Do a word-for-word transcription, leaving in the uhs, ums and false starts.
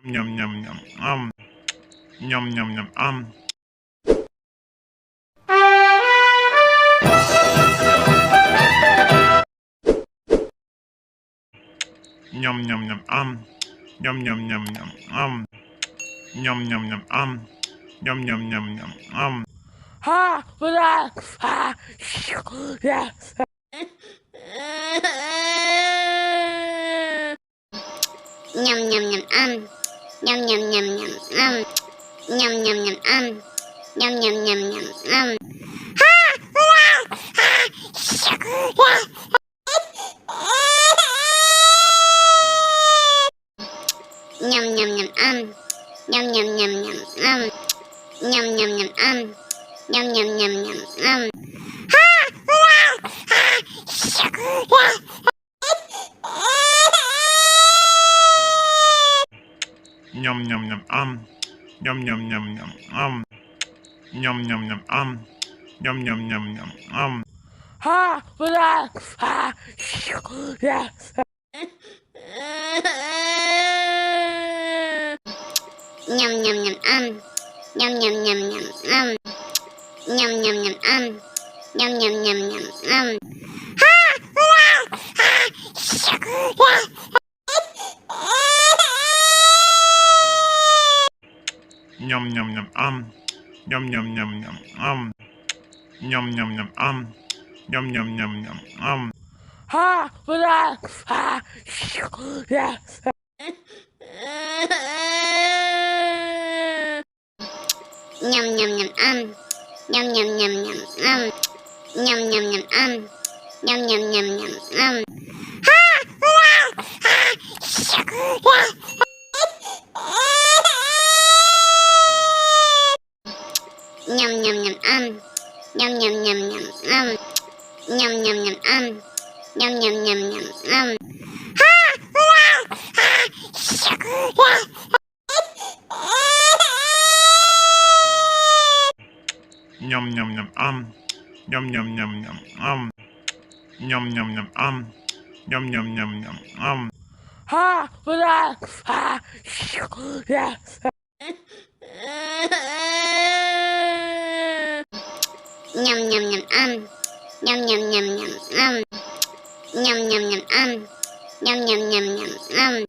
Nyam nyam nyam am. Nyam nyam nyam am. Nyam nyam nyam am. Nyam nyam nyam nyam am. Nyam nyam nyam am. Nyam nyam nyam nyam am. Nyam nyam nyam am. Nyam nyam nyam nyam am. Nyam nyam nyam am. Nyam nyam nyam nyam am. Nyam nyam nyam am. Nyam nyam nyam nyam am. Nyam nyam nyam am. Nyam nyam nyam nyam am. Nyam nyam nyam am. Nyam nyam nyam nyam am. Nyam nyam nyam am. Nyam nyam nyam nyam am. Nyam nyam nyam am. Nyam nyam nyam nyam am. Nyam nyam nyam am. Nyam nyam nyam nyam am. Nyam nyam nyam am. Nyam nyam nyam nyam am. Nyam nyam nyam am. Nyam nyam nyam nyam am. Nyam nyam nyam am. Nyam nyam nyam nyam am. Nyam nyam nyam am. Nyam nyam nyam nyam am. Nyam nyam nyam am. Nyam nyam nyam nyam am. Nyam nyam nyam am. Nyam nyam nyam nyam am. Nyam nyam nyam am. Nyam nyam nyam nyam am. Nyam nyam nyam am. Nyam nyam nyam nyam am. Nyam nyam nyam am. Nyam nyam nyam nyam am. Nyam nyam nyam am. Nyam nyam nyam nyam am.